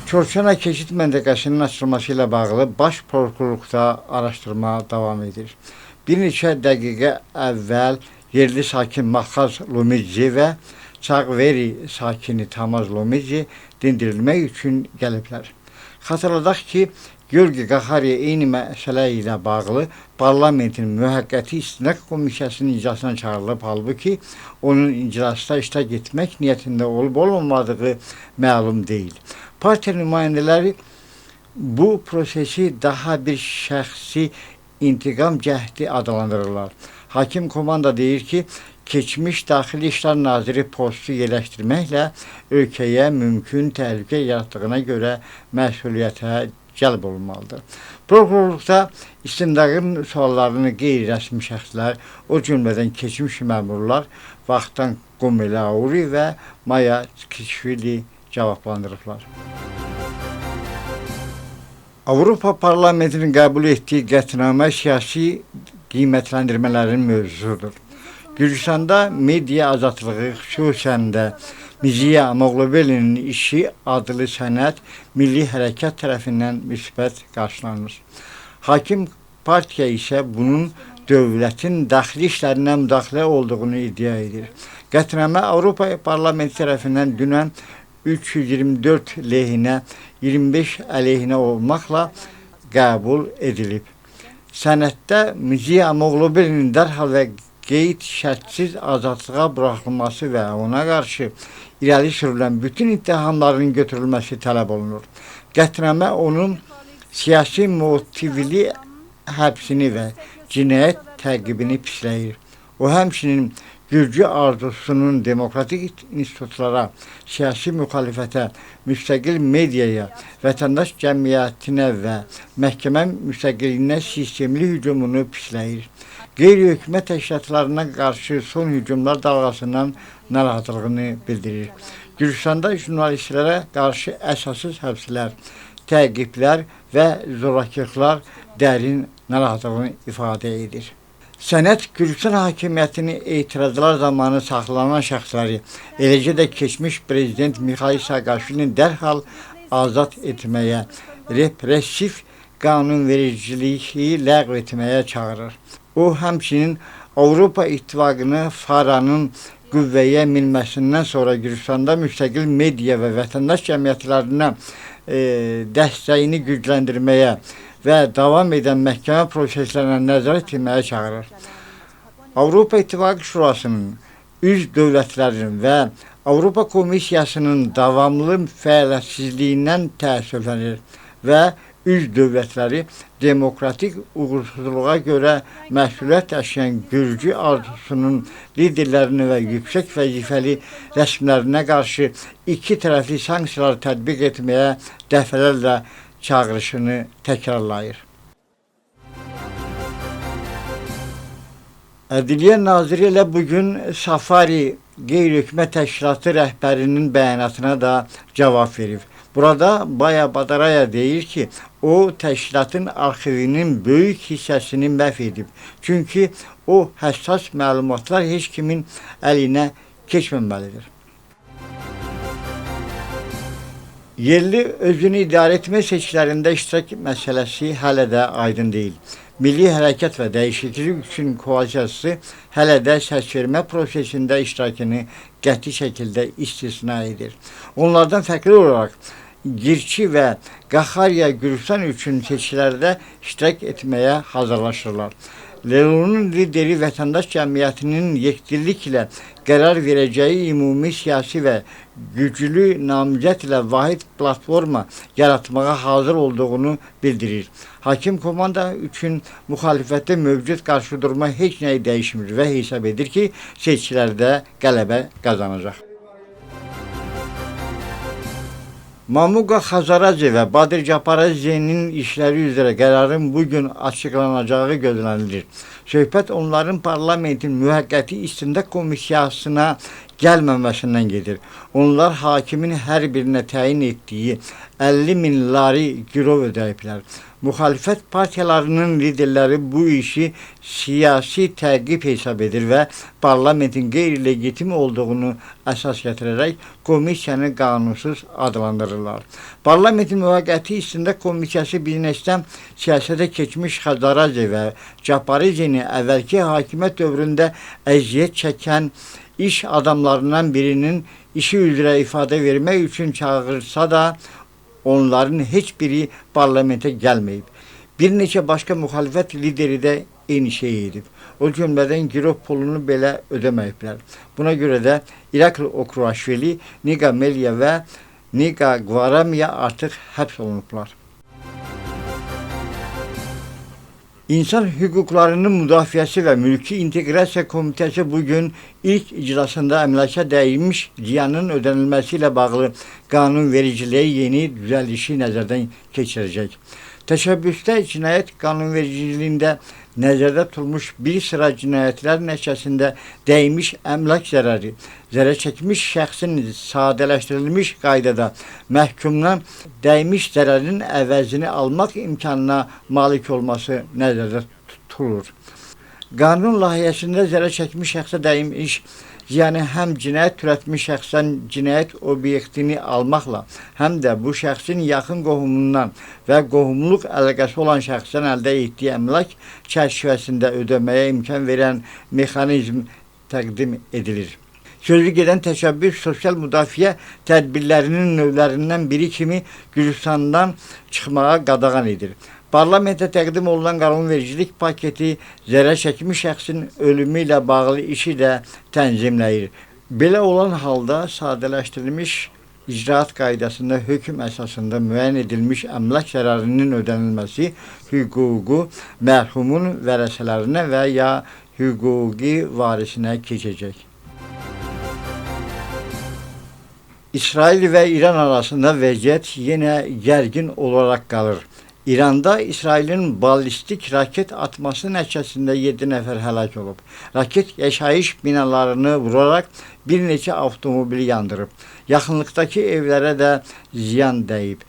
Çorçana keçid məntəqəsinin açılması ilə bağlı Baş Prokurorluqda araşdırma davam edir. Bir neçə dəqiqə əvvəl yerli sakin Maxaz Lomidze və Çağveri sakini Tamaz Lomidze dindirilmək üçün gəliblər. Xatırladaq ki, Georgi Qaxariya eyni məsələ ilə bağlı parlamentin müvəqqəti istinaq komissiyasının iclasına çağırılıb, halbuki onun iclasda iştirak etmək niyyətində olub-olmamadığı məlum deyil. Partiya nümayəndələri bu prosesi daha bir şəxsi intiqam cəhdi adlandırırlar. Hakim komanda deyir ki, keçmiş Daxili İşlər Naziri postu yerləşdirməklə ölkəyə mümkün təhlükə yaratdığına görə məsuliyyətə cəlb olunmalıdır. Prokurorluqda istintaqın suallarını qeyri-rəsmi şəxslər, o cümlədən keçmiş məmurlar Vaxtan Qomelauri və Maya Tskişvili cavablandırıblar. Avropa Parlamentinin qəbul etdiyi qətnamə siyasi qiymətləndirmələrin mövzusudur. Gürcüstanda media azadlığı, xüsusən də Miziya Amaglobelinin işi adlı sənəd Milli Hərəkat tərəfindən müsbət qarşılanır. Hakim partiya isə bunun dövlətin daxili işlərinə müdaxilə olduğunu iddia edir. Qətnamə Avropa Parlamenti tərəfindən dünən 324 lehinə, 25 əleyhinə olmaqla qəbul edilib. Sənəddə Miziya Amaglobelinin dərhal və qeyd şərtsiz azadlığa buraxılması və ona qarşı irəli sürülən bütün ittihamların götürülməsi tələb olunur. Qətnamə onun siyasi motivli həbsini və cinayət təqibini pisləyir. O, həmçinin Gürcü arzusunun demokratik institutlara, siyasi müxalifətə, müstəqil mediaya, vətəndaş cəmiyyətinə və məhkəmə müstəqilliyinə sistemli hücumunu pisləyir. Qeyri-hökumət təşkilatlarına qarşı son hücumlar dalğasından narahatlığını bildirir. Gürcüstanda jurnalistlərə qarşı əsassız həbslər, təqiblər və zorakılıqlar dərin narahatlığını ifadə edir. Sənəd Gürcüstan hakimiyyətini etirazlar zamanı saxlanan şəxsləri, eləcə də keçmiş prezident Mixail Saakaşvilini dərhal azad etməyə, repressiv qanunvericiliyi ləğv etməyə çağırır. O, həmçinin Avropa İttifaqını FARA-nın qüvvəyə minməsindən sonra Gürcüstanda müstəqil media və vətəndaş cəmiyyətlərinə dəstəyini gücləndirməyə və davam edən məhkəmə proseslərinə nəzarət etməyə çağırır. Avropa İttifaqı Şurasının, üzv dövlətlərinin və Avropa Komissiyasının davamlı fəaliyyətsizliyindən təəssüflənir və üzv dövlətləri demokratik uğursuzluğa görə məsuliyyət daşıyan Gürcü arzusunun liderlərinə və yüksək vəzifəli rəsmilərinə qarşı iki tərəfli sanksiyalar tətbiq etməyə dəfələrlə çağırışını təkrarlayır. Ədliyyə Naziri elə bugün Safari Qeyri-Hökumət Təşkilatı rəhbərinin bəyanatına da cavab verib. Burada Baya Badaraya deyir ki, o təşkilatın arxivinin böyük hissəsini məhv edib. Çünki o həssas məlumatlar heç kimin əlinə keçməməlidir. Yerli özünü idarə etmə seçkilərində iştirak məsələsi hələ də aydın deyil. Milli Hərəkat və Dəyişiklik üçün koalisiyası hələ də səsvermə prosesində iştirakını qəti şəkildə istisna edir. Onlardan fərqli olaraq Girçi və Qaxariya Gürcüstan üçün seçkilərdə iştirak etməyə hazırlaşırlar. Lelonun lideri vətəndaş cəmiyyətinin yekdilliklə qərar verəcəyi ümumi siyasi və güclü namizəd ilə vahid platforma yaratmağa hazır olduğunu bildirir. Hakim komanda üçün müxalifətdə mövcud qarşıdurma heç nəyi dəyişmir və hesab edir ki, seçkilərdə qələbə qazanacaq. Mamuka Xazaraze və Badir Caparadze'nin işləri üzrə qərarın bugün açıqlanacağı gözlənilir. Söhbət onların parlamentin müvəqqəti istintaq komissiyasına gəlməməsindən gedir. Onlar hakimin hər birinə təyin etdiyi 50 min lari girov ödəyiblər. Müxalifət partiyalarının liderləri bu işi siyasi təqib hesab edir və parlamentin qeyri-legitim olduğunu əsas gətirərək komissiyanı qanunsuz adlandırırlar. Parlamentin müvəqqəti İstintaq Komissiyası biznesdən siyasətə keçmiş Xazaraze və Caparizeni əvvəlki hakimiyyət dövründə əziyyət çəkən iş adamlarından birinin işi üzrə ifadə vermək üçün çağırsa da onların heç biri parlamentə gəlməyib. Bir neçə başqa müxalifət lideri də eyni şeyi edib. O cümlədən girov pulunu belə ödəməyiblər. Buna görə də İrakli Okruaşvili, Niqa Melia və Niqa Gvaramiya artıq həbs olunublar. İnsan Hüquqlarının Müdafiəsi və Mülki İnteqrasiya Komitəsi bugün ilk iclasında əmlaka dəymiş ziyanın ödənilməsi ilə bağlı qanunvericiliyə yeni düzəlişi nəzərdən keçirəcək. Təşəbbüsdə cinayət qanunvericiliyində nəzərdə tutulmuş bir sıra cinayətlər nəticəsində dəymiş əmlak zərəri, zərər çəkmiş şəxsin sadələşdirilmiş qaydada məhkumdan dəymiş zərərin əvəzini almaq imkanına malik olması nəzərdə tutulur. Qanun layihəsində zərər çəkmiş şəxsə dəymiş ziyanı həm cinayət törətmiş şəxsdən cinayət obyektini almaqla, həm də bu şəxsin yaxın qohumundan və qohumluq əlaqəsi olan şəxsdən əldə etdiyi əmlak çərçivəsində ödəməyə imkan verən mexanizm təqdim edilir. Sözü gedən təşəbbüs sosial müdafiə tədbirlərinin növlərindən biri kimi Gürcüstandan çıxmağa qadağan edir. Parlamentə təqdim olunan qanunvericilik paketi zərər çəkmiş şəxsin ölümü ilə bağlı işi də tənzimləyir. Belə olan halda sadələşdirilmiş icraat qaydasında hökm əsasında müəyyən edilmiş əmlak zərərinin ödənilməsi hüququ mərhumun vərəsələrinə və ya hüquqi varisinə keçəcək. İsrail və İran arasında vəziyyət yenə gərgin olaraq qalır. İranda İsrailin ballistik raket atması nəticəsində 7 nəfər həlak olub. Raket yaşayış binalarını vuraraq bir neçə avtomobili yandırıb. Yaxınlıqdakı evlərə də ziyan dəyib.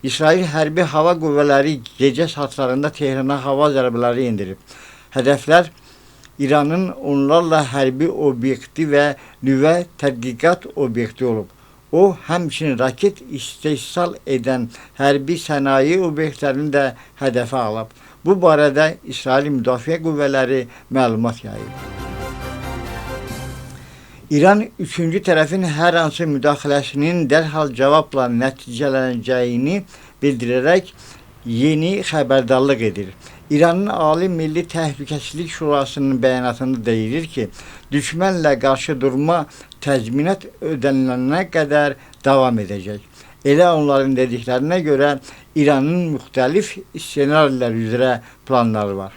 İsrail Hərbi Hava Qüvvələri gecə saatlarında Tehrana hava zərbələri endirib. Hədəflər İranın onlarla hərbi obyekti və nüvə tədqiqat obyekti olub. O, həmçinin raket istehsal edən hərbi sənaye obyektlərini də hədəfə alıb. Bu barədə İsrail Müdafiə Qüvvələri məlumat yayıb. İran üçüncü tərəfin hər hansı müdaxiləsinin dərhal cavabla nəticələnəcəyini bildirərək yeni xəbərdarlıq edir. İranın Ali Milli Təhlükəsizlik Şurasının bəyanatında deyilir ki, düşmənlə qarşı durma təzminat ödənilənə qədər davam edəcək. Elə onların dediklərinə görə İranın müxtəlif ssenarilər üzrə planları var.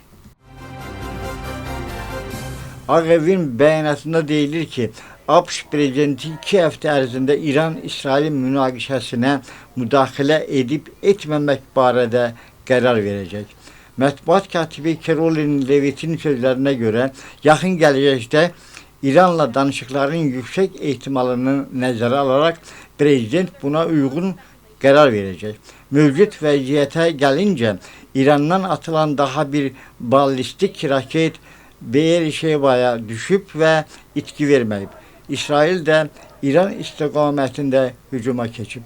Ağ Evin bəyanatında deyilir ki, ABŞ prezidenti 2 həftə ərzində İran-İsrail münaqişəsinə müdaxilə edib etməmək barədə qərar verəcək. Mətbuat katibi Caroline Levitt'in sözlərinə görə yaxın gələcəkdə İranla danışıqların yüksək ehtimalını nəzərə alaraq prezident buna uyğun qərar verəcək. Mövcud vəziyyətə gəlincə İrandan atılan daha bir ballistik raket Beerşevaya düşüb və itki verməyib. İsrail də İran istiqamətində hücuma keçib.